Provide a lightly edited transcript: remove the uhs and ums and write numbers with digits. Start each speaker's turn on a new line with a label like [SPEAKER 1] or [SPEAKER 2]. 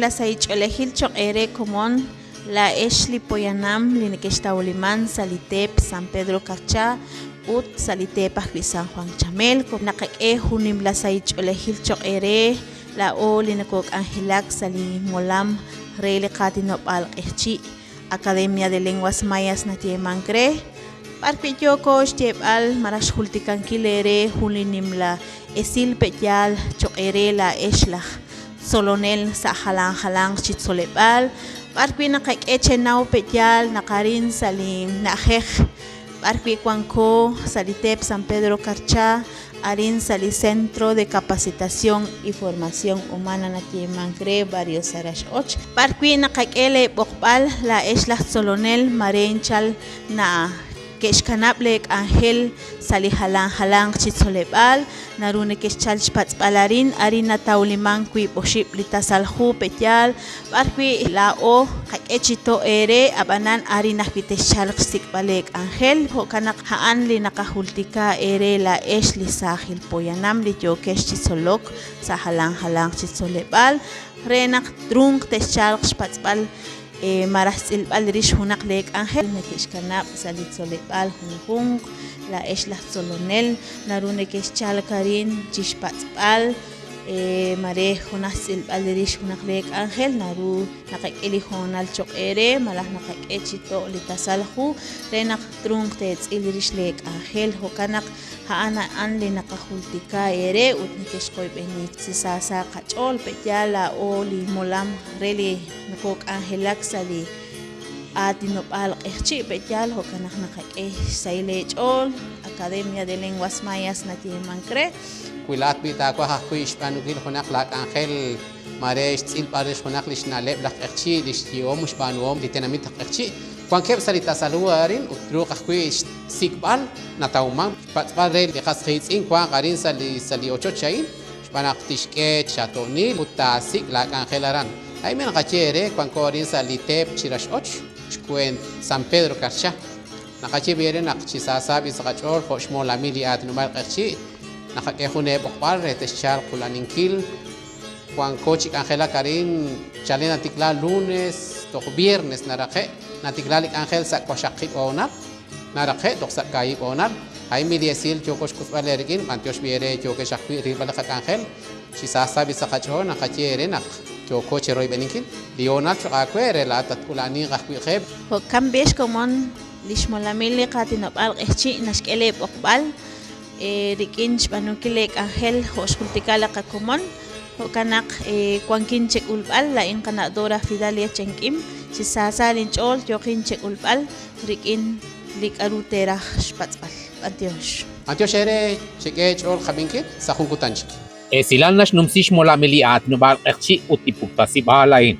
[SPEAKER 1] nimla sahil ch'oolejil choq' eere komon, laa'ex li poyanam li nekextawliman sa' li teep San Pedro Carchá ut sa' li teep ajwi' San Juan Chamelco. Naqak'e jun nimla sahil ch'oolejil choq' eere laa'o li nokok'anjelak sa' li molam re li qaatinob'aal q'eqchi', Academia de Lenguas Mayas nayeemank re, b'ar wi' yooko xyeeb'al malaj xjultikankil eere jun li nimla esil pe'yaal cho'q eere laa'ex laj tzolonel sa' jalan jalanq chi tzoleb'aal, b'ar wi' naqak'e chenaw pe'yaal naq arin sa' li na'ajej b'ar wi' wanko sa' li teep San Pedro Carchá arin sa' li Centro de Capacitación y Formación Humana nayeemank re Barrio Sarax Och, b'ar wi' naqak'e leeb'oqb'al laa'ex laj tzolonel mare nchal nake'xkanab' leek'anjel sa' li jalan jalanq chi tzoleb'aal, naru nekexchal xpatz'b'al arin, arin natawlimank 5 li tasal hu pe'yaal b'ar wi' laa'o qak'e chi to' eere, ab'anan arin ajwi' texchalq xsik'b'al leek'anjel, jo'kan naq a'an li naqajultika eere laa'ex li saajil poyanam li yookex chi tzolok sa' jalan jalanq chi tzoleb'aal re naq trunq texchalq xpatz'b'al malaj xtz'ilb'al rix junaq leek'anjel neke'xkanab' sa' li tzoleb'aal junjunq, laa'ex laj tzolonel naru nekexchalk arin chi xpatz'b'al mare junaq xtz'ilb'al rix junaq leek'anjel naru naqak'e li hoonal cho'q eere malaj naqak'e chi to' li tasal hu re naq trunq teetz'il rix leek'anjel jo'kan naq a'an a'an li naqajultika eere ut nekexqoyb'eni chi saasa qach'ool pe'yaal laa'o li molam re li nokok'anjelak sa' li aatinob'aal q'eqchi' pe'yaal jo'kan naq naqak'e xsahil eech'ool Academia de Lenguas Mayas nayeemank re.
[SPEAKER 2] Wi laa'at b'i' taawaj ajwi' xb'aanunkil junaq laak'anjel mare xtz'ilb'al rix junaq li xna'leb' laj q'eqchi', li xyehom xb'aanuhom li tenamit aj q'eqchi', wankeb' sa' li tasal hu arin ut truuq ajwi' xsik'b'al natawmank xpatz'b'al re li qas qiitz'in wanq arin sa' li sa' li ochoch a'in xb'aan naq tixk'e xatoonil ut taasik' laak'anjel aran. A'in b'i' naqaye eere wanko arin sa' li teep Chirax'och, xweent San Pedro Carchá. Naqaye b'i' eere naq chi saasa b'i' sa' qach'ool jo' xmolamil li aatinob'aal q'eqchi', naqak'e jun eeb'oqb'al re texchalq qula'aninkil. Wanko chi k'anjelak arin chalen natikla lunes toj viernes naraqe', natikla li k'anjel sa' waqxaqib' hoonal, naraqe' toj sa' kaahib' hoonal. A'in b'i' li esil yooko xk'utb'al eerik'in, b'antiox b'i' eere yookex ajwi' rilb'al li qak'anjel. Chi saasa b'i' sa' qach'ool naqaye eere naq yooko cheroyb'eninkil li hoonal cho'q aawe re laa'at tatk'ula'aninq ajwi' qe.
[SPEAKER 1] Jo'kan b'i' xkomon li xmolamil li qaatinob'aal q'eqchi' naxk'e leeb'oqb'al rik'in xb'aanunkil leek'anjel jo' xjultika li qakomon. Jo'kan naq wankin chek'ulb'al laa'in qana' Dora Fidalia Chenk'im, chi saasa linch'ool yooqin chek'ulb'al rik'in li k'aru teeraj xpatz'b'al. B'antiox.
[SPEAKER 2] B'antiox eere chek'e eech'ool qab'inkil sa' jun kutan chik.
[SPEAKER 3] Esilal naxnumsi xmolamil li aatinob'aal q'eqchi' ut li puktasib'aal a'in.